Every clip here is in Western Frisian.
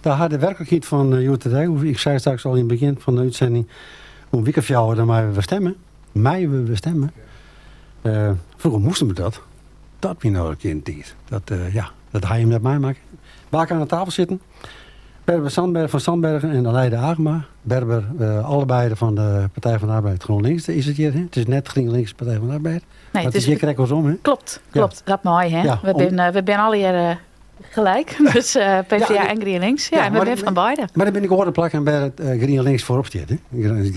Daar ha de werklikheid fan hjoed-de-dei. Ik sei straks al yn it begjin fan de útsending, oer in wike of fjouwer dan meie we wer stemme. Meie we wer stemme. Froeger moasten we dat. Dat wie no in tiid. Dat, ja, dat ha jim net meimakke. Wa oan de tafel sitten? Berber Sandberg van Sandbergen en Aleida Agema. Berber, allebeide fan de Partij van de Arbeid GroenLinks is it hjir. Hè? It is net GrienLinks Partij van de Arbeid. Nee, het is hjir krekt oarsom. Hè? Klopt, klopt. Dat mei. Hè? Ja, We binne allegear gelijk. Dus PvdA en GrienLinks. Ja, en we binne fan beide. Mar der binne ek oare plakken wêr't it GrienLinks foarop stiet. Hè?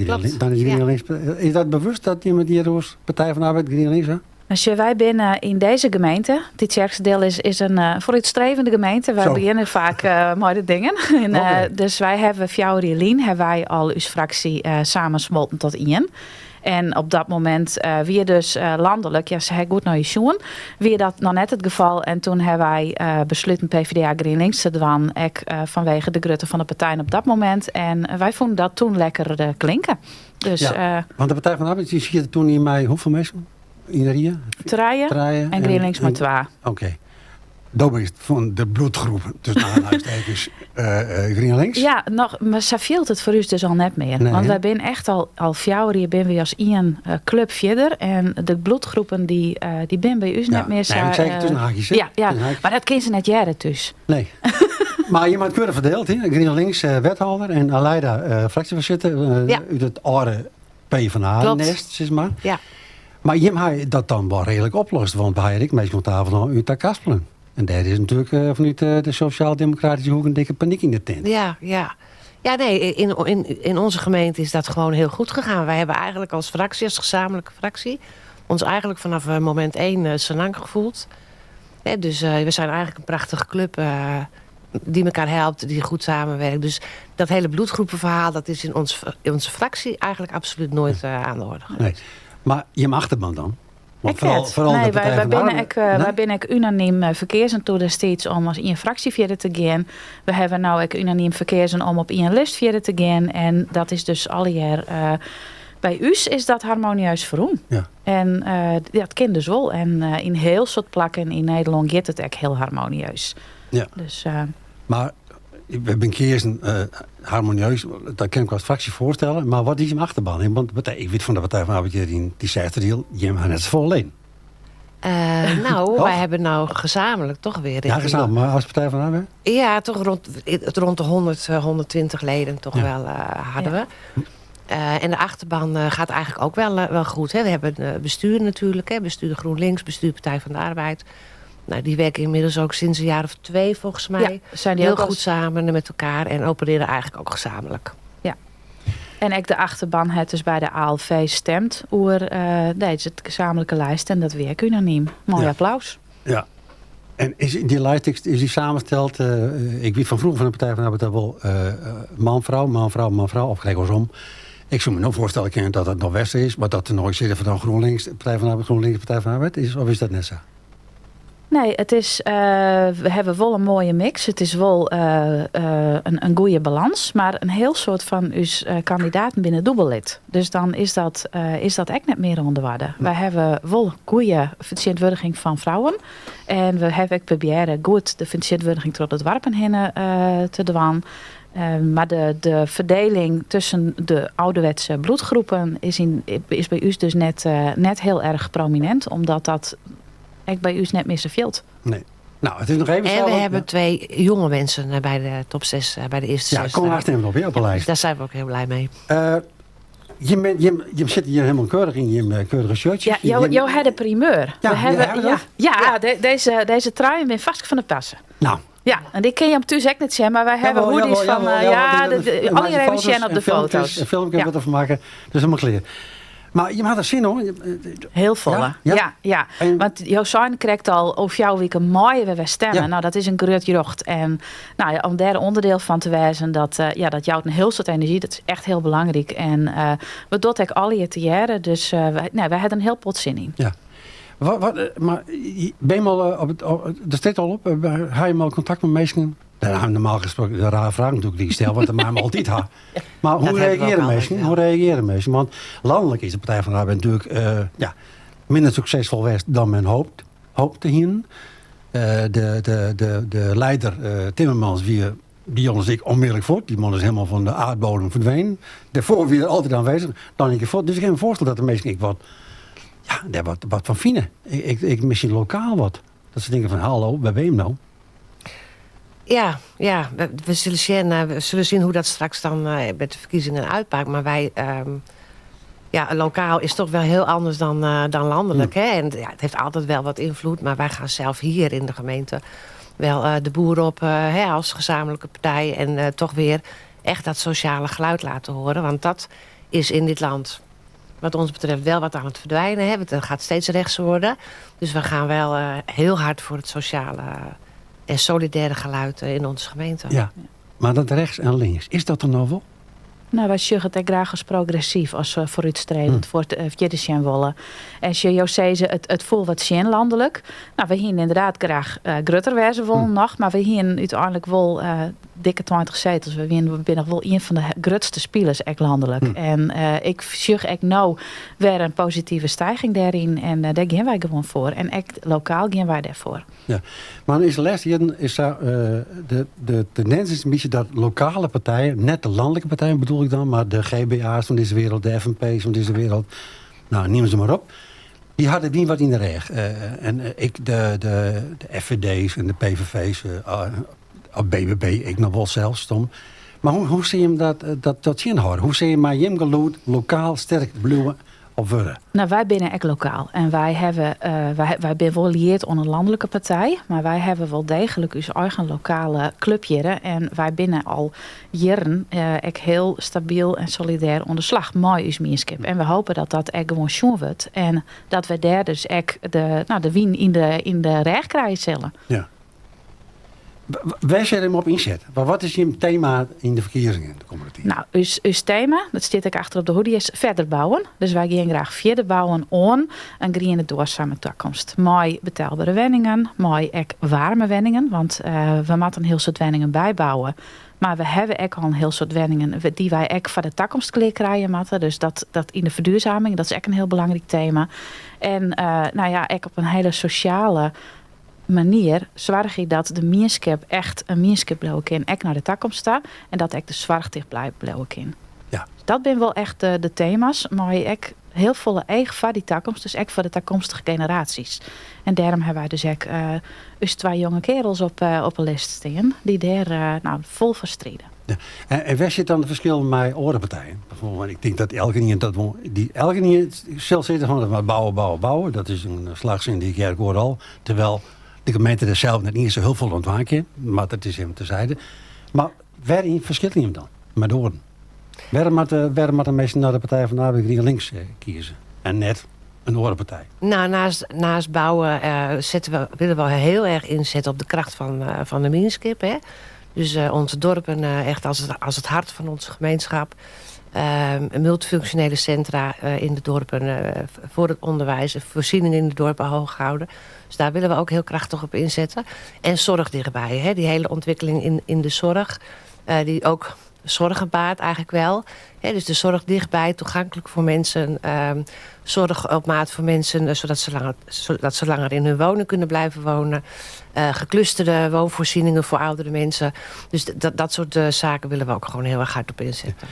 Klopt. Dan is GrienLinks. Is dat bewust dat jim it hjir oars Partij van de Arbeid GrienLinks ha? Sjoch, wy binne yn dizze gemeente. Tytsjerksteradiel is in foarútstrevende gemeente. Wy begjinne faak mei de dingen. En, dus wy hawwe 4 jier lyn hawwe wy al ús fraksje samensmolten tot ien. En op dat momint wie dus lanlik, ja, se ha goed nei ús sjoen, wie dat noch net it gefal. En toen hawwe wy besluten PvdA GrienLinks te dwaan, ek fanwege de grutte fan de partijen op dat momint. En wy fûnen dat toen lekker klinken. Dus, ja, want de Partij van de Arbeid dy siet toen yn mei hoefolle minsken yn de rie? Trije. Trije. En GrienLinks mei twa. Oké. Do bist fan de bloedgroep, tussen aanhalingstekens, GrienLinks. Ja, noch, mar sa fielt it foar ús dus al net mear. Nee, Want hè? wy binne echt al 4 jier binne wy as ien klup fierder. En de bloedgroepen dy binne by ús net mear sa. Nee, ik sei tussen haakjes, hè? Ja, ja. Tussen haakjes. Mar dat kinne se net hearre thús. Nee. Mar jim ha it keurich ferdield, hè? GrienLinks wethâlder en Aleida fraksjefoarsitter út it âlde PvdA-nest, sis mar. Ja. Mar jim ha dat dan wol reedlik oplost, want we ha hjir ek minsken oan tafel hân út Achtkarspelen. En dêr is natuerlik fanút de sosjaal-demokratyske hoek in dikke panyk yn de tint. Ja, ja. Ja, nee, in onze gemeente is dat gewoon heel goed gegaan. Wij hebben eigenlijk als fractie, als gezamenlijke fractie, ons eigenlijk vanaf moment 1 senang gevoeld. Hè, dus we zijn eigenlijk een prachtige club die elkaar helpt, die goed samenwerkt. Dus dat hele bloedgroepenverhaal, dat is in onze fractie eigenlijk absoluut nooit aan de orde geweest. Nee. Mar jim achterban dan? Want Ik net. foaral Nee, de Partij van de Arbeid. wy Nee? binne ek unanym ferkeazen toen destiids om as ien fraksje fierder te gean. We hawwe no ek unanym ferkeazen om op ien list fierder te gean. En dat is dus allegear by ús is dat harmonieus ferrûn. En dat kin dus wol. En yn hiel soad plakken yn Nederlân giet it ek hiel harmonieus. Dus Mar we binne keazen harmonieus, dat kin ik as fraksje foarstelle. Mar wat is jim achterban? Want ik wit fan de Partij van de Arbeid hjir yn Tytsjerksteradiel, jim ha net safolle leden. Nou, Toch? wij hebben nou gezamenlijk toch weer Ja, gezamenlijk, maar als Partij van de Arbeid? Ja, toch rond de 100, 120 leden toch wel hadden we. En de achterban gaat eigenlijk ook wel goed. Hè. We hebben bestuur natuurlijk, hè. Bestuur GroenLinks, bestuur Partij van de Arbeid. Nou, die werken inmiddels ook sinds een jaar of 2 volgens mij. Ja, zijn die heel ook al goed samen met elkaar en opereren eigenlijk ook gezamenlijk. Ja. En ook de achterban het dus bij de ALV stemt oer deze gezamenlijke lijst en dat werkt unaniem. Mooi applaus. Ja. En is die lijst, is die samengesteld? Ik weet van vroeger van de Partij van de Arbeid dat wel man, vrouw, man, vrouw, man, vrouw, of krijg ik om. Ik zou me nog voorstellen kunnen dat dat nog best is, maar dat er nooit zit van GroenLinks, Partij van de Arbeid, GroenLinks, Partij van de Arbeid is, of is dat net zo? Nee, we hebben wel een mooie mix. Het is wel een goede balans. Maar een heel soort van uw kandidaten binnen dubbellid. Dus dan is dat echt net meer onder waarde. Wij hebben wel goede vertegenwoordiging van vrouwen. En we hebben ook proberen goed de vertegenwoordiging tot het warpen heen te doen. Maar de verdeling tussen de ouderwetse bloedgroepen is bij u dus net heel erg prominent. Omdat dat ik bij u net meer zoveel. Nee. Nou, het is nog even En zo, we want hebben ja. 2 jonge mensen bij de top 6, bij de eerste Ja, 6. kom maar even op, hè, op de Ja, lijst. daar zijn we ook heel blij mee. Je zit hier helemaal keurig in je keurige shirtje. Ja, jou had de primeur. Ja, We hebben, jij had ja, dat? ja, deze trui ben vast van de passen. Nou. Ja, en die ken je op thuis ook niet zien, maar wij hebben Jawel, hoodies jawel, van, jawel, ja, jawel, die alle maak je even foto's zien op en de filmpjes foto's. En filmpjes wat ervan maken, dus helemaal clear. Maar je had er zin hoor. Heel volle. Ja? Ja? Ja, ja. En Want Josijn krijgt al over jouw week een mooie we stemmen. Ja. Nou, dat is een groot jocht. En om daar onderdeel van te wijzen, dat jouwt een heel soort energie. Dat is echt heel belangrijk. En we doen ook alle je te jaren. Dus wij hebben een heel pot zin in. Ja. Wat, wat maar ben je al op het, op, er staat al op, ga je al contact met mensen? Daar hebben we normaal gesproken de rare vraag natuurlijk die ik stel, want dat maakt me altijd haar. Maar Dat hebben we ook altijd, ja. hoe reageren mensen? Want landelijk is de Partij van de Arbeid natuurlijk minder succesvol geweest dan men hoopte hier. De leider Timmermans, wie Dy jongen is ek onmiddellijk fuort. Dy man is helemaal van de aardbodem verdwenen. Dêrfoar wie er altyd aanwezig. Dan in kear fuort. Dus ik kin my foarstelle dat de minsken ek wat, ja, dêr wat, wat fan fine. Ik, ik, miskien lokaal wat. Dat se tinke fan hallo, wêr binne jim no? Ja, ja we, we zullen zien, we zullen zien hoe dat straks dan met de verkiezingen uitpakt. Maar wij, ja, lokaal is toch wel heel anders dan, dan landelijk. Hè? En ja, het heeft altijd wel wat invloed. Maar wij gaan zelf hier in de gemeente wel de boer op hè, als gezamenlijke partij. En toch weer echt dat sociale geluid laten horen. Want dat is in dit land wat ons betreft wel wat aan het verdwijnen. Hè? Want het gaat steeds rechtser worden. Dus we gaan wel heel hard voor het sociale en solidaire geluid in onze gemeente. Ja, maar dat rechts en links, is dat er nou wel? Nou, wy sjogge it ek graach as progressyf, as foarútstrevend, foar it fierder sjen wolle. En sjoch, jo sizze, it foel wat tsjin lanlik. Nou, we hienen ynderdaad graach grutter wêze wollen noch, mar we hienen úteinlik wol dikke 20 setels. We wienen, we binne noch wol ien fan de grutste spilers ek lanlik. En ik sjoch ek no wer in positive stijging dêryn en dêr gean wy gewoan foar. En ek lokaal gean wy dêrfoar. Ja, mar is de lêste jierren is sa, de tendins is in bytsje dat lokale partijen, net de lanlike partijen bedoel ik dan, mar de GBA's fan dizze wereld, de FNP's fan dizze wereld, nou neam se mar op, dy ha de wyn wat yn de rêch. En ek de, de, de FVD's en de PVV's, of BBB, ek noch wol sels, stom. Mar hoe, hoe sille jim dat, dat, dat tsjinhâlde? Hoe sille jim mei jim gelûd lokaal sterk bliuwe of wurde? Nou, wy binne ek lokaal. En wy hawwe, wy, wy binne wol lieard oan in lanlike partij, mar wy hawwe wol deeglik ús eigen lokale klup hjirre. En wy binne al jierren ek hiel stabyl en solidêr oan de slach mei ús mienskip. En we hoopje dat dat ek gewoan sjoen wurdt. En dat wy dêr dus ek de, nou, de wyn yn de, yn de rêch krije sille. Ja. Wêr sille jim op ynsette? Wat is jim tema yn de ferkiezingen de kommende tiid? Nou, ús, ús tema, dat stiet ek achter op de hoodie, is verder bouwen. Dus wy gean graach fierder bouwen oan in griene duorsame takomst. Mei betelbere wenningen, mei ek waarme wenningen, want we moatte in hiel soad wenningen bybouwe. Mar we hawwe ek al in hiel soad wenningen dy't wy ek foar de takomst klear krije moatte. Dus dat, dat yn de verduurzaming, dat is ek in hiel belangryk tema. En nou ja, ek op in hiele sosjale manier soargje dat de mienskip echt in mienskip bliuwe kin, ek nei de takomst ta. En dat ek de soarch tichtby bliuwe kin. Dat binne wol echt de tema's, mei ek hiel folle each foar dy takomst, dus ek foar de takomstige generaasjes. En dêrom hawwe wy dus ek ús twa jonge kearels op 'e list stean, dy't dêr nou, fol foar stride. Ja. En wêr sit dan it ferskil mei oare partijen? Bijvoorbeeld, ik tink dat elkenien dat wol, dy elkenien sil sizze fan mar bouwe, bouwe, bouwe. Dat is in slachsin dy't ik hear oeral. Terwijl de gemeente der sels net iens sa hiel folle oan dwaan kin. Mar dat is even terzijde. Mar wêryn ferskilt jim dan mei de oaren? Wêrom moatte, wêrom moatte minsken nei de Partij van de Arbeid Grien Links kieze en net in oare partij? Nou, naast, naast bouwen zetten we, willen we heel erg inzetten op de kracht van, van de mienskip. Hè? Dus onze dorpen echt als het hart van onze gemeenschap. Multifunctionele centra in de dorpen voor het onderwijs, voorzieningen in de dorpen hoog houden. Dus daar willen we ook heel krachtig op inzetten. En zorg dichtbij, hè? Die hele ontwikkeling in, in de zorg, die ook zorgen baart eigenlijk wel. Hè, dus de zorg dichtbij, toegankelijk voor mensen. Zorg op maat voor mensen, zodat ze langer in hun woning kunnen blijven wonen. Geclusterde woonvoorzieningen voor oudere mensen. Dus dat, dat soort zaken willen we ook gewoon heel erg hard op inzetten.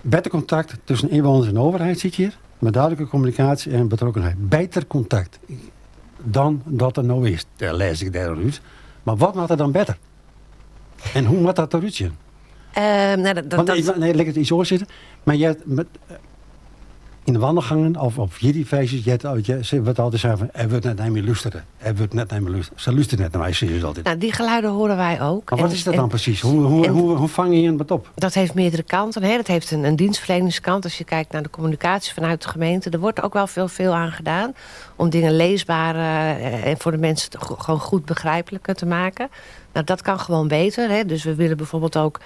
Beter contact tussen inwoners en overheid zit hier. Met duidelijke communicatie en betrokkenheid. Beter contact dan dat er nou is. Daar lees ik daaruit. Maar wat moet er dan beter? En hoe moet dat eruit zien? Nou, dat, Want, dat, nee, laat ik het iets oor zitten. Maar jij, met, in de wandelgangen of op feestjes, je, ze wordt altijd zeggen van, er wordt net naar me luisteren. Er wordt net naar me luisteren. Ze luisteren net naar mij, serieus altijd. Nou, die geluiden horen wij ook. Maar wat is dat dan precies? Hoe, hoe, hoe, hoe vang je het op? Dat heeft meerdere kanten. Hè. Dat heeft een dienstverleningskant. Als je kijkt naar de communicatie vanuit de gemeente. Er wordt ook wel veel, veel aan gedaan. Om dingen leesbaar en voor de mensen gewoon goed begrijpelijker te maken. Nou, dat kan gewoon beter. Hè. Dus we willen bijvoorbeeld ook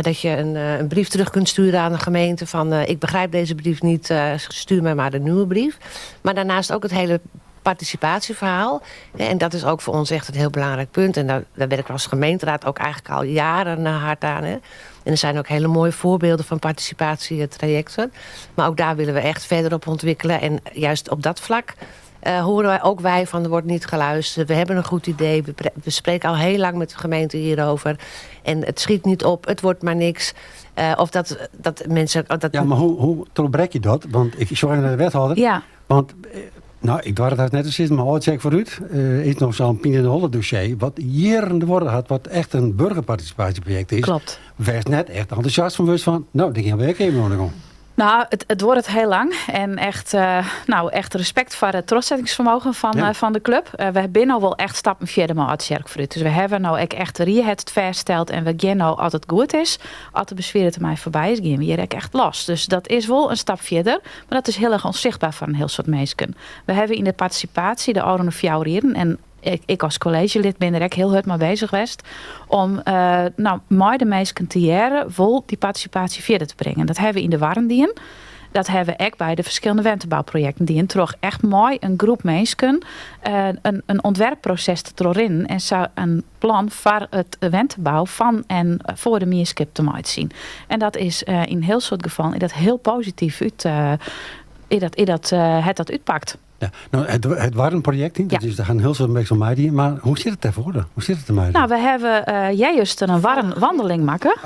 dat je een brief terug kunt sturen aan de gemeente van ik begrijp deze brief niet, stuur mij maar de nieuwe brief. Maar daarnaast ook het hele participatieverhaal. Hè, en dat is ook voor ons echt een heel belangrijk punt. En daar werken we als gemeenteraad ook eigenlijk al jaren hard aan. Hè. En er zijn ook hele mooie voorbeelden van participatietrajecten. Maar ook daar willen we echt verder op ontwikkelen. En juist op dat vlak Horen wij ook wij van er wordt niet geluisterd. We hebben een goed idee. We spreken al heel lang met de gemeente hierover. En het schiet niet op, het wordt maar niks. Of dat mensen... Dat Ja, maar hoe doorbreek je dat? Want ik zorg naar de wethouder. Ja. Want, nou, ik dwars het net eens, maar ooit zeg ik vooruit. Is nog zo'n Pien in de Holle dossier, wat jaren de woorden had, wat echt een burgerparticipatieproject is. Klopt. Werd net echt enthousiast van bewust van, nou, die gaan we even nog om. Nou, het wordt het heel lang. En echt respect voor het trotszettingsvermogen van de club. We hebben nou wel echt stappen verder met Aldtsjerk vooruit. Dus we hebben nou ook echt de rie het versteld. En we gaan nou, als het goed is, als de bezweren te mij voorbij is, gaan we hier ook echt los. Dus dat is wel een stap verder. Maar dat is heel erg onzichtbaar voor een heel soort mensen. We hebben in de participatie de oude fjouwrieren en ik als collegelid ben er ook heel hard mee bezig geweest om mooi de mensen te jaren vol die participatie verder te brengen. Dat hebben we in de Warrendien. Dat hebben we ook bij de verschillende wentenbouwprojecten. Die toch echt mooi een groep mensen een ontwerpproces te doorrinnen en zo een plan voor het wentenbouw van en voor de meerskip te maken zien. En dat is in heel soort gevallen dat heel positief uit in dat, in dat het dat uitpakt. Ja, nou, het Warrenproject, dat is, daar gaan heel veel mensen om mij die, maar hoe zit het daarvoor dan? Hoe zit het ermee? Nou, we hebben jij juist een wandeling maken.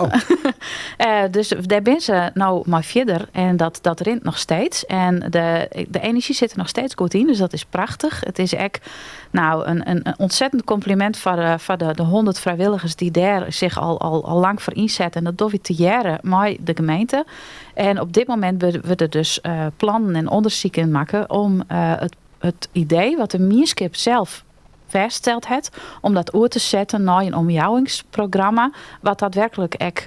Dus daar ben ze nou maar verder en dat rint nog steeds. En de energie zit er nog steeds goed in, dus dat is prachtig. Het is echt een ontzettend compliment voor de 100 vrijwilligers die daar zich al lang voor inzetten. En dat doe ik te jaren met de gemeente. En op dit moment we er dus plannen en onderzoeken maken om het idee wat de Mierskip zelf vaststelt het, om dat oor te zetten naar een omjouwingsprogramma wat daadwerkelijk ook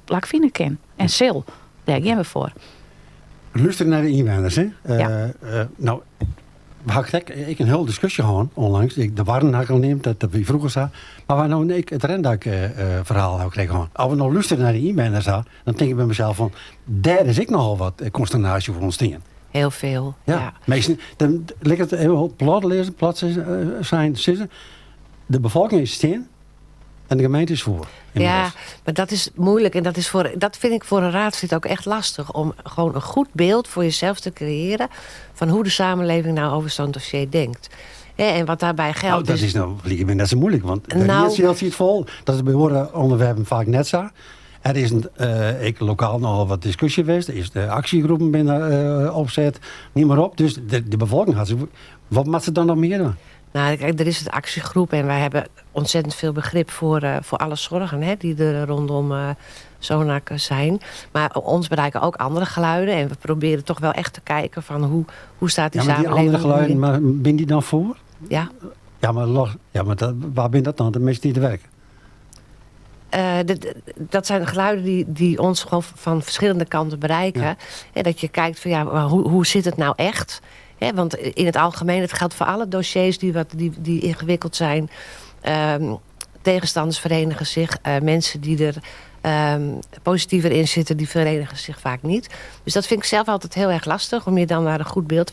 plakvinden kan. En sil, daar gaan we voor. Luister naar de inwoners, hè? We hadden ik een hele discussie gehad onlangs. Ik, de Warren had ik al neemt, dat we vroeger zagen. Maar waar nou ik het Rendak verhaal had gekregen. Gewoon. Als we nou luisteren naar de inwoners, dan denk ik bij mezelf van, daar is ik nogal wat consternatie voor ons dingen. Heel veel, ja. Meestal, dan ligt het heel plat lezen, plat zijn, zitten. De bevolking is steen en de gemeente is voor. Ja, maar dat is moeilijk. En dat vind ik voor een raadslid ook echt lastig. Om gewoon een goed beeld voor jezelf te creëren van hoe de samenleving nou over zo'n dossier denkt. Hè, en wat daarbij geldt Nou, dat is is nou, ik ben net zo moeilijk. Want de Riet ziet vol. Dat is bij horen onderwerpen vaak net zo. Er is een ik lokaal nogal wat discussie geweest. Er is de actiegroepen binnen opzet. Niet meer op. Dus de bevolking had ze. Wat moet ze dan nog meer doen? Nou, kijk, er is het actiegroep en wij hebben ontzettend veel begrip voor alle zorgen, hè, die er rondom Sonac zijn. Maar ons bereiken ook andere geluiden. En we proberen toch wel echt te kijken van hoe staat die Ja, maar die andere samenleving geluiden, nu? maar ben die dan voor? Ja. Ja, maar los, ja, maar dat, waar ben dat dan? De mensen die er werken? Dat zijn geluiden die ons gewoon van verschillende kanten bereiken. Hè, dat je kijkt van, ja, maar hoe zit het nou echt? Hè, want in het algemeen, het geldt voor alle dossiers die ingewikkeld zijn. Tegenstanders verenigen zich. Mensen die er positiever in zitten, die verenigen zich vaak niet. Dus dat vind ik zelf altijd heel erg lastig, om je dan daar een goed beeld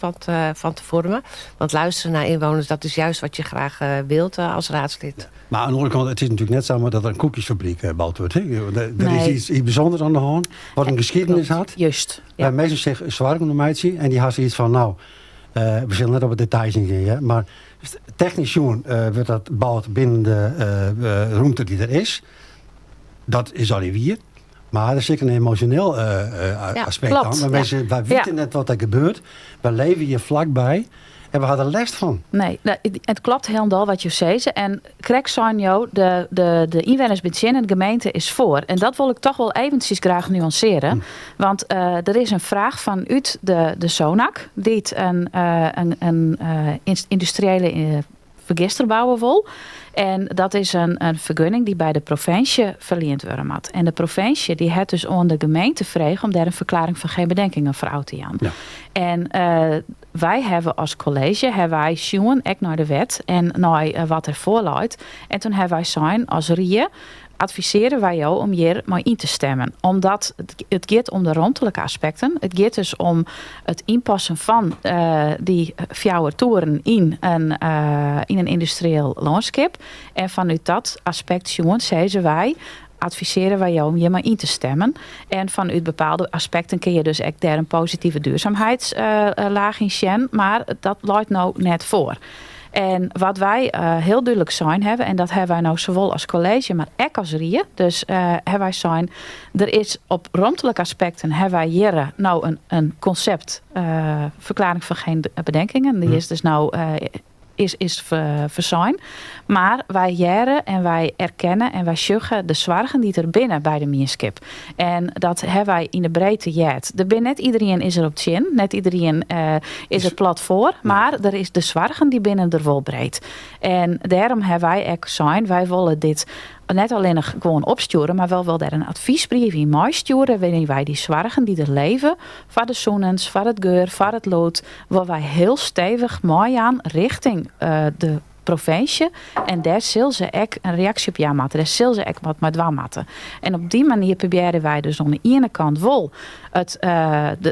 van te vormen. Want luisteren naar inwoners, dat is juist wat je graag wilt als raadslid. Ja. Maar aan de andere kant, het is natuurlijk net zo maar dat er een koekjesfabriek gebouwd wordt. Hè? Er is iets bijzonders aan de hand, wat een geschiedenis had. Waar mensen zich zwaar om de meid zien en die hadden zoiets van, nou, we zullen net op het details ingaan, hè? Maar technisch gezien wordt dat gebouwd binnen de ruimte die er is. Dat is al hier. Maar er zit een emotioneel aspect aan. Maar wij weten net wat er gebeurt. We leven hier vlakbij. En we hadden last van. Nee, nou, het klopt helemaal wat je zei. En Krek Sanjo, de inwoners bij en de gemeente is voor. En dat wil ik toch wel eventjes graag nuanceren. Want er is een vraag vanuit de Sonac. Die het een industriële vergister bouwen wil. En dat is een vergunning die bij de provincie verleend worden moet. En de provincie die het dus aan de gemeente vreeg om daar een verklaring van geen bedenkingen voor uit te gaan. En wij hebben als college, hebben wij zien, ook naar de wet en naar wat er voorloopt. En toen hebben wij zijn als RIE, adviseren wij jou om hier maar in te stemmen. Omdat het gaat om de ruimtelijke aspecten. Het gaat dus om het inpassen van die fjouwer toeren in een industrieel landschap. En vanuit dat aspect, jongens, zeiden wij, advisearje wy jo om hjirmei yn te stimmen. En fanút bepaalde aspekten kinne je dus ek dêr in positive duurzaamheidslaach yn sjen, mar dat leit no net foar. En wat wy hiel dúdlik sein hawwe, en dat hawwe wy no sawol as kolleezje, mar ek as rie, dus hawwe wy sein, der is op romtelike aspekten hawwe wy hjirre no in konsept verklaring van geen bedenkingen, dy is dus no is, is fersein. Mar wy hearre en wy erkenne en wy sjogge de soargen dy't der binne by de mienskip. En dat hawwe wy yn de breedte heard. Der bin net iderien is der op tsjin, net iderien is der plat foar, mar der is de soargen dy binne der wol breed. En dêrom hawwe wy ek sein, wy wolle dit net allinnich gewoan opstjoere, mar wy wolle dêr in advysbrief yn meistjoere wêryn wy dy soargen dy't der leve foar de sûnens, foar it geur, foar it lûd, wolle wy hiel stevich meijaan richting de provinsje. En dêr sil se ek in reaksje op jaan moatte. Dêr sil se ek wat mei dwaan moatte. En op dy manier probearje wy dus oan de iene kant wol it,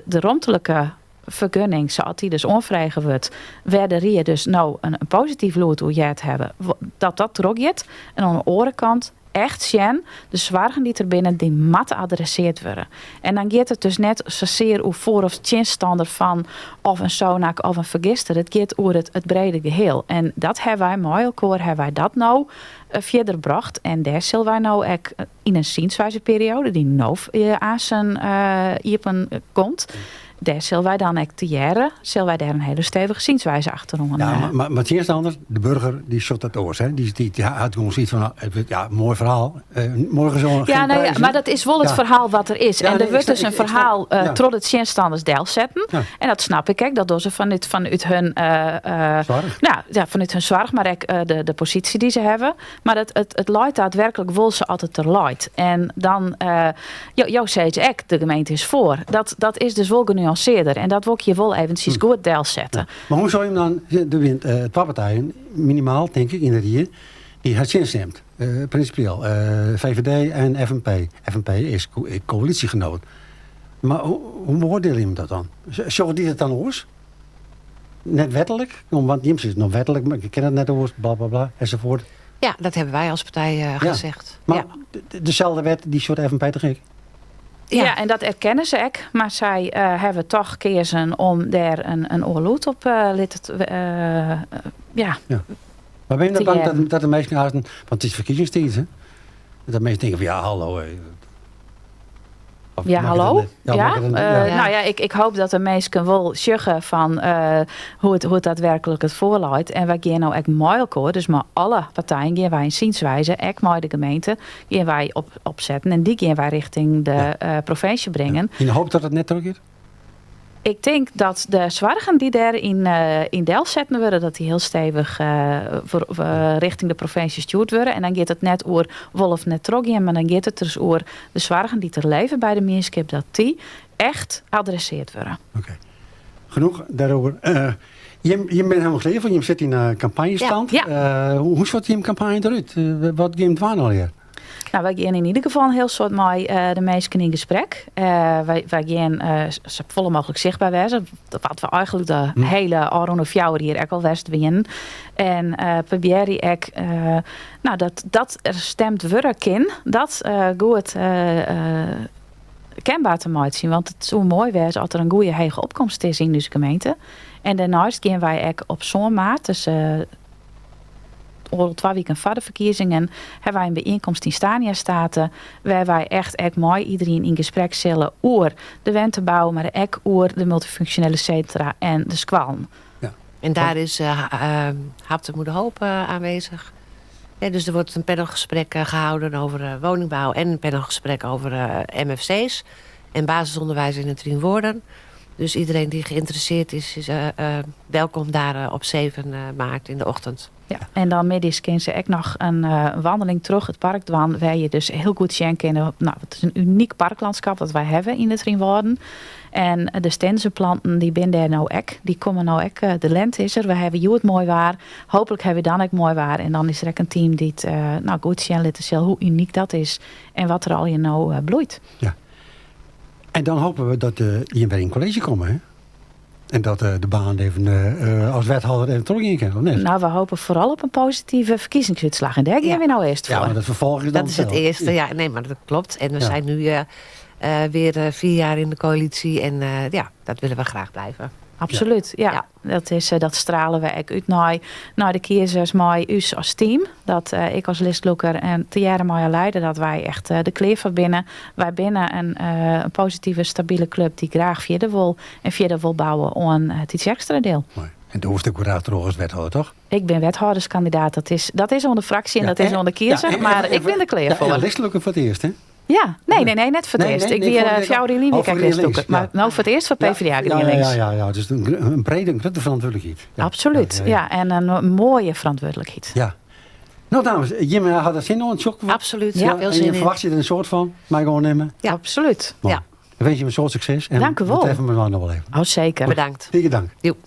de romtelike fergunning, sa't dy dus oanfrege wurdt, wêr de rie dus no in posityf lûd oer heard hawwe, dat dat trochgiet. En oan de oare kant echt sjen, de soargen dy't der binne, dy moatte adresseard wurde. En dan giet it dus net sasear oer foar of tsjinstanner fan of in Sonac of in fergister. It giet oer it brede geheel. En dat hawwe wy mei elkoar hawwe wy dat no fierder brocht. En dêr sille wy no ek yn in zienswijzeperioade, dy't no aansen iepen komt, dêr sille wy dan ek tegearre, sille wy dêr in hiele stevige zienswijze achteroan. Ja, mar tsjinstanner, de burger, dy sjocht dat oars. Hè? Dy hat gewoan soiets fan, ja, moai ferhaal. Morgen zo. Ja, nou ja, mar dat is wol it ferhaal wat der is. En der wurdt dus in ferhaal troch de tsjinstanners delsetten. En dat snap ik ek. Dat dogge se fanút hun soarch. Nou, ja, fanút hun soarch, mar ek de posysje dy't se hawwe. Mar it leit daadwerklik wol sa't it der leit. En dan, jo sizze ek, de gemeente is foar. Dat is dus wol genuansearder. En dat wol ik hjir wol eventsjes goed delsette. Ja. Mar hoe soe je dan, der binne twa partijen, minimaal tink ik, yn de rie, dy't har tsjinstimt. Prinsipieel. VVD en FNP. FNP is koälysjegenoat. Mar hoe beoardielje jim dat dan? Sjogge dy dat dan oars? Net wetlik, want jim sizze no wetlik, mar ik kin it net oars, bla bla bla, enzovoort. Ja, dat hebben wij als partij gezegd. Mar deselde wet, dy sjocht FNP toch ek? Ja, en dat erkenne se ek. Mar sy hawwe toch keazen om dêr in oar lûd op litte te, ja. Ja. Mar binne je bang dat de minsken aansten, want it is ferkiezingstiid, hè? Dat minsken tinke fan ja, hallo. Ja, hallo? Ja, nou ja, ik hoop dat de minsken wol sjogge fan hoe it daadwerklik it foarleit. En wy gean no ek mei elkoar, dus mei alle partijen gean wy in zienswijze, ek mei de gemeente, gean wy opsetten. En dy gean wy richting de provinsje bringen. Yn de hoop dat it net trochgiet? Ik tink dat de soargen dy't dêr yn delsetten wurde, dat dy hiel stevich richting de provinsje stjoerd wurde. En dan giet it net oer wol of net trochgean, mar dan giet it dus oer de soargen dy't der leve by de mienskip, dat dy echt adresseard wurde. Oké. Genoeg daarover. Jim, jim binne hielendal klear foar, jim sitte yn in kampanjestand. Ja. Hoe sjocht jim kampanje derút? Wat gean jim dwaan allegear? Nou, wy gean yn ieder gefal in hiel soad mei de minsken yn gesprek. Wy gean sa folle mooglik sichtber wêze. Wat we eigenlik de hiele ôfrûne 4 jier ek al west wienen. En probearje ek nou, dat der stemd wurde kin. Dat goed kenber te meitsjen. Want it soe moai wêze as der in goede hege opkomst is yn ús gemeente. En dêrneist gean wy ek op sân maart, dus oardel 2 wiken foar de ferkiezingen, hawwe wy in byienkomst yn Stania State, wêr wy echt ek mei iderien yn gesprek sille oer de wentebou, mar ek oer de multifunksjonele sintra en de skoallen. Ja. En daar is Hart de Moeder Hoop aanwezig. Ja, dus er wordt een panelgesprek gehouden over woningbouw en een panelgesprek over MFC's en basisonderwijs in de Trynwâlden. Dus iedereen die geïnteresseerd is, is welkom daar op 7 maart in de ochtend. Ja, en dan middeis kinne se ek noch in wandeling troch it park dwaan, wêr je dus hiel goed sjen kinne. Nou, it is in unyk parklandschap dat wy hawwe yn de Trynwâlden. En de stinzeplanten dy binne dêr no ek. Dy komme no ek. De lente is der. We hawwe hjoed moai waar. Hooplik hawwe we dan ek moai waar. En dan is der ek in team dy't goed sjen litte sil hoe unyk dat is en wat der allegear no bloeit. Ja. En dan hoopje we dat jim wer yn kolleezje komme, hè? En dat de baan even as wethâlder even trochgean kin, of net? Nou, we hopen foaral op in positive ferkiezingsútslach. En dêr gean we no earst foar. Ja, mar dat ferfolch is dan Dat is it earste, ja. Nee, mar dat klopt. En we zijn nu weer 4 jaar in de coalitie. En ja, dat willen we graag blijven. Absoluut, ja. Dat, is, dat strale we ek út nei, nei de kiezers mei ús as team. Dat ik as listlûker en tegearre mei Aleida, dat wy echt der klear foar binne. Wy binne in, in positive, stabile klup dy't graach fierder wol en fierder wol bouwe oan Tytsjerksteradiel. Moai. En do hoechst ek graach troch as wethâlder, toch? Ik bin wethâlderskandidaat. Dat is, dat is oan de fraksje en dat is oan de kiezer. Mar ik bin der klear foar. Ja, listlûker foar it earst, hè? Ja, nee, nee, nee, net foar it earst. Ik wie 4 jier lyn wie ik ek listlûker. Mar no foar it earst foar PvdA GrienLinks. Ja, ja, ja. Dus in brede, in grutte ferantwurdlikheid. Absolút, ja. En in moaie ferantwurdlikheid. Ja. No dames, jimme ha der sin oan, tsjok. Absolút, ja. En jim ferwachtsje der in soad fan, mei ik oannimme. Ja, absolút. Ja. Dan winskje jim in soad sukses. Dank u wol. En we treffe inoar noch wol even. Oh, seker. Bedankt. Tige dank. Joep.